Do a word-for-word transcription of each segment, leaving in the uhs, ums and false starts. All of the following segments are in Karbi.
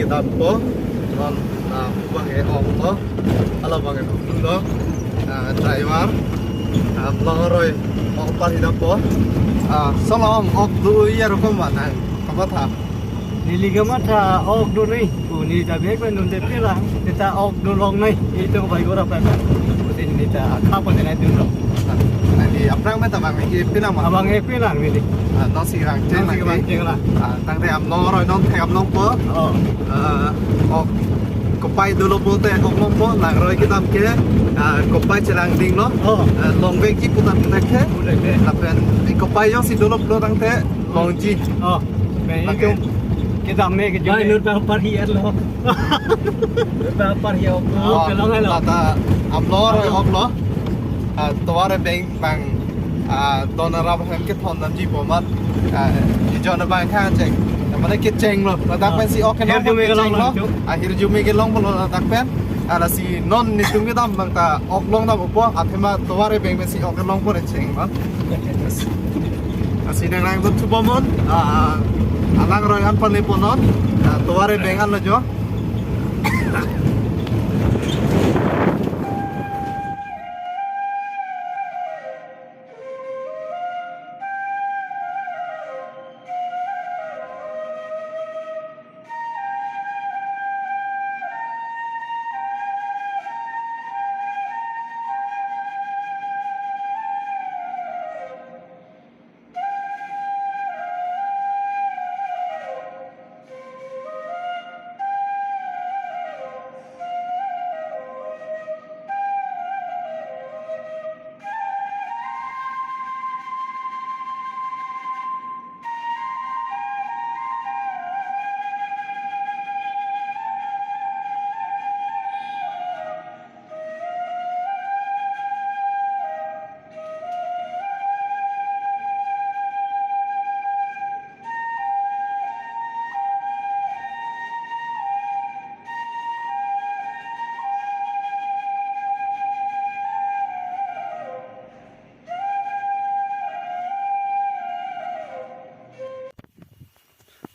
Dampo, non, ah, abang ke ok lo, hala abang ke ok lo, ah, driver, ah, Amlong aroi, ok parhi dampo, ah, solong ok do ya rokom mana, kamatha. Neli kamatha ok do nai, ko neli ta bek pen non te pira, ta ok do longnai, ito ko bai gora pa. Ko neli ta khap pa nai dun lo. Neli aphrang me ta abang ke pinang ma. Abang ke pinang neli. Ah, non si rang cheng Non si lagi. Rang cheng la. Ah, tangte Amlong aroi non thek Amlong po. Oh. Ah, ok. Kopai dolo pulote ok longpo, langroi kedam ke, ah, kopai chelang ding lo. Oh. Ah, longvekji pu tangte ke. Pu tangte. Lapen, eh, kopai jongsi dolo pulo tangte, longji. Oh. Bang Lagi. Itu. Kedam me ke Bai, jumpa. Lut bang parhi lo. Lut bang parhi ok lo. Oh, Kelong lo. Lata Amlong aroi ok lo. Ah, tovar abeng bang, ah, don arap hem kethon damji pu amat, ah, ejon abang khang cheng. Mane kecheng lo. Ladak Ah. pensi ok kelong Hirjume kecheng kelong lo. Lo. Ah, hirjume kelong lo ladak pen. Ah, lasi non netum kedam abang ta ok long dampo. Athema tovar abeng pensi ok kelongpo re cheng lo. Lasi nang nang dun thupo mon. Ah, ah, alangroi an pale po non. Ah, tovar abeng an lo jo.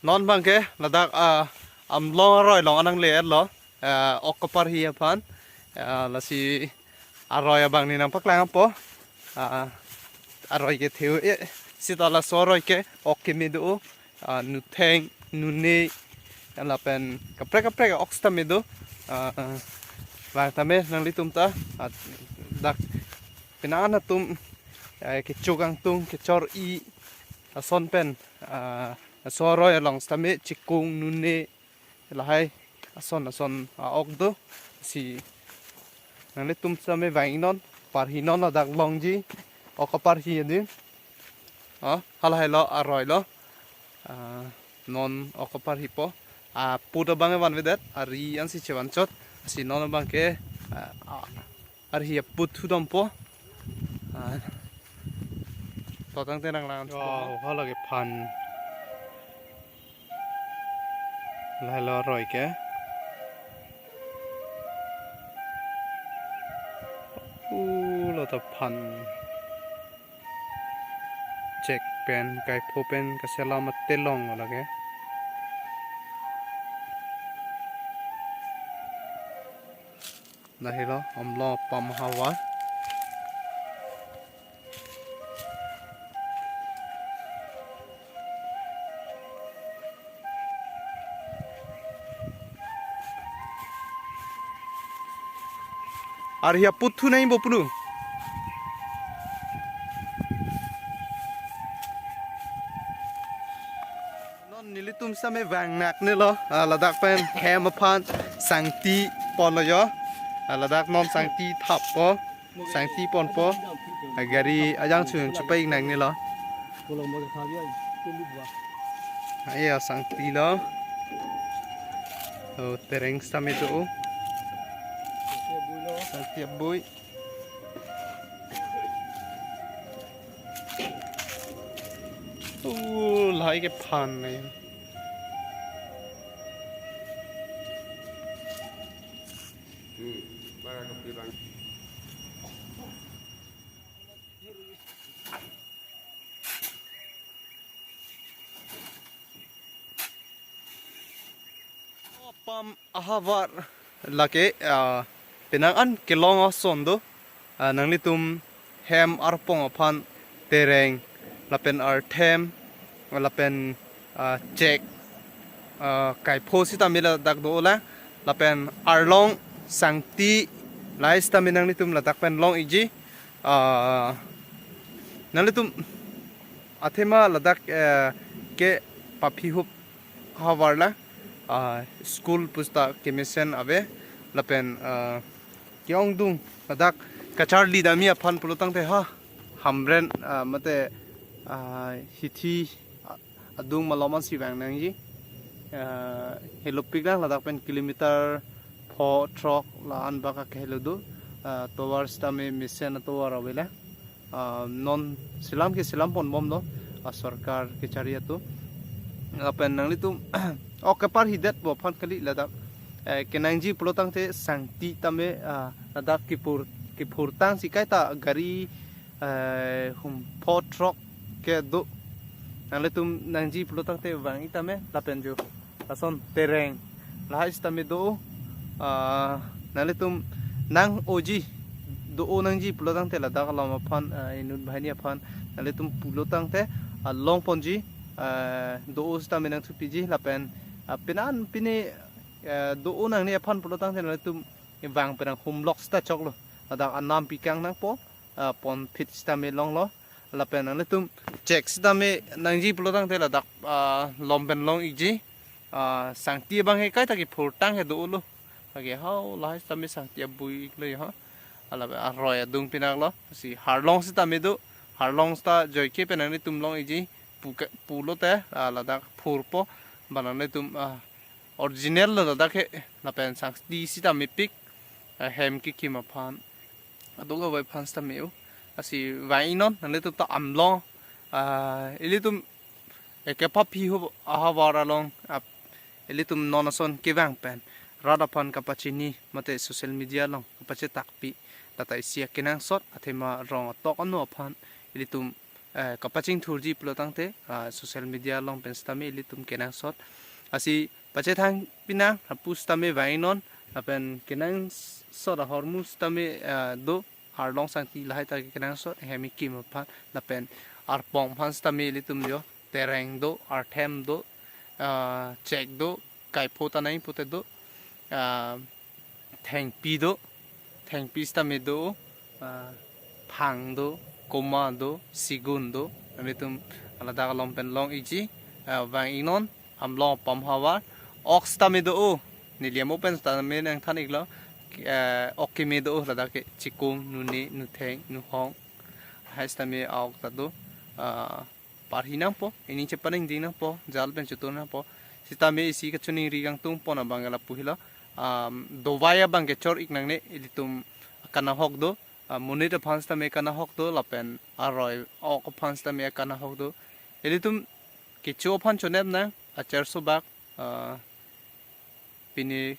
Non abang ke ladak, ah, Amlong aroi along anang le lo, ah, ok kaparhi aphan, ah, lasi aroi abang ne nangpaklang po, ah, aroi ke theu e, seta laso aroi ke ok keme do, ah, nutheng, nune, lapen kaprek kaprek ok sitame do, ah, ah, vang tame nanglitum ta, ah, dak penang atum, eh, kechok angtung, kechor-i, ason pen, ah, laso aroi along sitame chikung, nune, lahai ason ason a-ok do, si nanglitum sitame vang non, parhi non ladak longji, ok kaparhi adi. Ah, halahai lo, aroi lo. Ah, non ok kaparhi po. Ah, aput abang vanvedet, ari ansi chevan chot. Si non abang ke, ah, ah, arhi aput thu dampo. Ah, to tangte nang lang. Wow, hala kephan. Lahai lo aroi ke. Uh, lo ta phan. Chek pen, kaipho pen, kaselam atelong lo lake. Lahai lo, Amlong apam havar. Arhi aput thu nai bo punu. Non nelitum sitame vang nak ne lo, ah, ladak pen hem aphan sangti pon lo jo. Ah, ladak non sangti thap po, sangti pon po. Ah, gari ajang chun chupai nang ne lo. Ayo sangti lo. Oh, tereng sitame do. Sangti abui. Uh, lahai kephan nai. Hmm, bara kopi bang. Oh, Pam ahavar lake, ah, penang an kelong ason do, ah, nanglitum hem arpong aphan tereng lapen arthem lapen, ah, chek, ah, kaipho sitame ladak do lang, lapen arlong sangti lahai sitame nanglitum ladak pen long ikji, ah, nanglitum athema ladak, eh, ke paphi hup havar la, ah, school pusta kemesen ave lapen, ah, ke-ongdung ladak kacharli dami aphan pulotangte ha Hamren, ah, mate, ah, hithi, ah, adung malom ansi vang nangji, ah, helopik lang ladak pen kilometer pho throk la-an bak akehelo do, ah, tovar sitame mesen atovar ave la. Ah, non selam ke selam ponbomlo, ah, sorkar kechari atum. Lapen nanglitum ok keparhidet pu aphan kali ladak, eh, kenangji pulotangte sangti tame, ah, ladak kepur, kepurtang si kaita gari, eh, hum pho throk ke do. Nanglitum nangji pulotangte vang-ik tame lapen jo lason tereng lahai sitame do, ah, nanglitum nang-oji do-o nangji pulotangte ladak along aphan, ah, inut banghini aphan nanglitum pulotangte, ah, longponji, ah, do-o sitame nangthupiji lapen, ah, pinan pine, ah, do-o nangne aphan pulotangte nanglitum vang penang humlok sita choklo, ladak anam pikang nangpo, ah, ponphit sitame longlo. Lapen nanglitum chek sitame nangji pulotangte ladak, ah, lom pen long ikji, ah, sangti abang ke kaita kepurtang ke do-olo. Lake hau lahai sitame sangti abui iklo ha. Lapen aroi adung pinaklo. Si harlong sitame do, harlong sita joike pen nanglitum long ikji pu ke, pulote, ah, ladak phurpo, ba nanglitum, ah, original lo ladak ke, lapen sangti sitame pik, ah, hem kekim aphan, adung kavai aphan sitame o. Lasi vang-iknon, nanglitum ta amlong, ah, ilitum, eh, kepaphi hup ahavar along, ah, ilitum non ason kevang pen rat aphan kapachini mate social media along kapachetakpi, lata isi akenangsot athema rong atok ano aphan ilitum, eh, kapachingthurji pulotangte, ah, social media along pen sitame ilitum kenangsot. Lasi pachethang pinang, lapu sitame vang-iknon, lapen kenangsot ahormu sitame, ah, do, arlong sangti lahai ta kenangsot, hem kekim aphan, lapen arpong aphan sitame ilitum jo, tereng do, arthem do, ah, chek do, kaipho ta nai pute do, ah, thengpi do, thengpi sitame do, ah, phang do, koma do, sigun do, nanglitum ladak along pen long ikji, ah, vang-iknon, amlong pam havar, ok sitame do-o, neli amo pen sitame nangthan iklo, eh, ok keme do-o ladak ke, chikung, nune, nutheng, nuhong, lahai sitame ok ta do, ah, parhi nangpo, ening chepaningding nangpo, jal pen chetur nangpo. Sitame isi kachiningri kangtung pon abang ke lapu helo. Am, dovai abang ke chor-ik nangne, ilitum akanahok do, ah, monit aphan sitame kanahok do, lapen aroi ok aphan sitame kanahok do. Ilitum kecho aphan chonep nang, achar sobak, ah, pini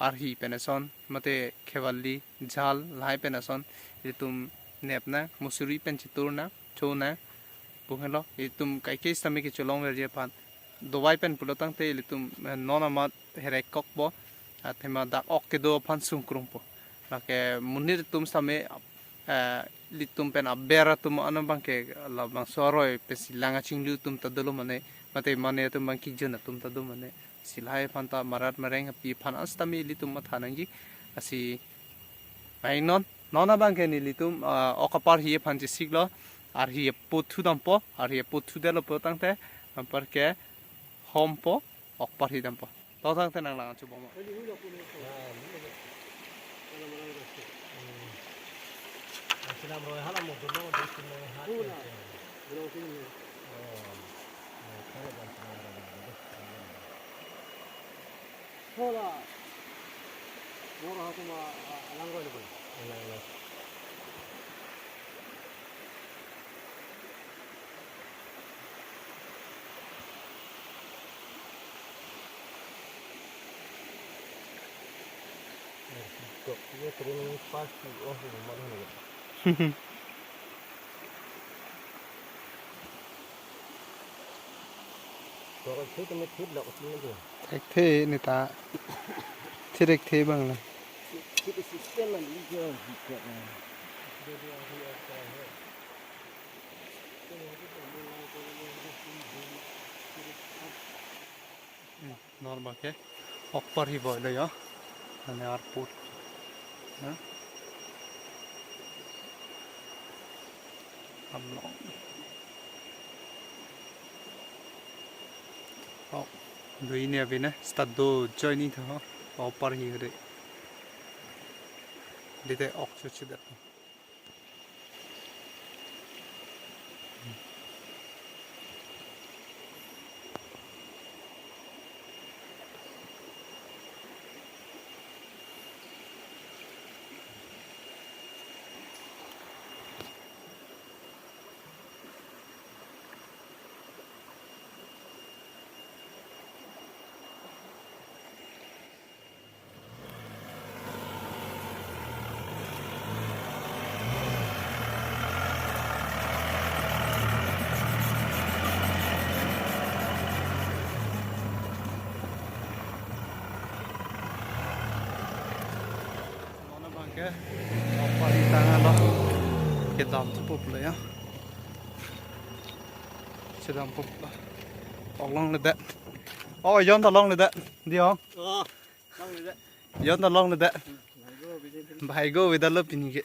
arhi pen ason, mate khewali, jal, lahai pen ason, ilitum nep nang, musuri pen chetur nang, cho nang, pu helo, ilitum kaike sitame kecholong verji aphan. Dovai pen pulotangte ilitum, eh, non amat herekokpo, athema dak ok kedo aphan sungkrungpo. Lake monit atum sitame, eh, ilitum pen aber atum ano abang ke labangso aroi pensi lang achinglu atum ta dolo mane, mate mane atum abang kijun atum ta do mane. Si lahai aphan ta marat mareng api aphan an sitame ilitum matha nangji. Lasi vang-iknon, non abang ke nelitum, ah, ok aparhi aphan chesiklo, arhi apo thu dampo, arhi apo thudetlo pulotangte, anparke hompo, ok parhi dampo. Totangte nanglang chubom. Hola. Moro ha kuma, ah, alang roi lubang. Alang roi. Kok, ini turun pasti, oh, ini mana nih? Thekthe neta. Thekthe abang la. Thekthe system an. Hmm, normal ke. Ok parhi boi lo yo. Mane airport. Ha? Hamlong. Oh, do ini abine start do joining tho. Ok parhi hore. Dite ok chuchu dat. Mane abang ke, apa di tangan lo? Kedam thupo pulo ya. Sedam thupo. Tolong ledak. Oh, yon tolong ledak. Diong. Oh, tolong ledak. Yon tolong ledak. Bhai go bidal lo pini ke.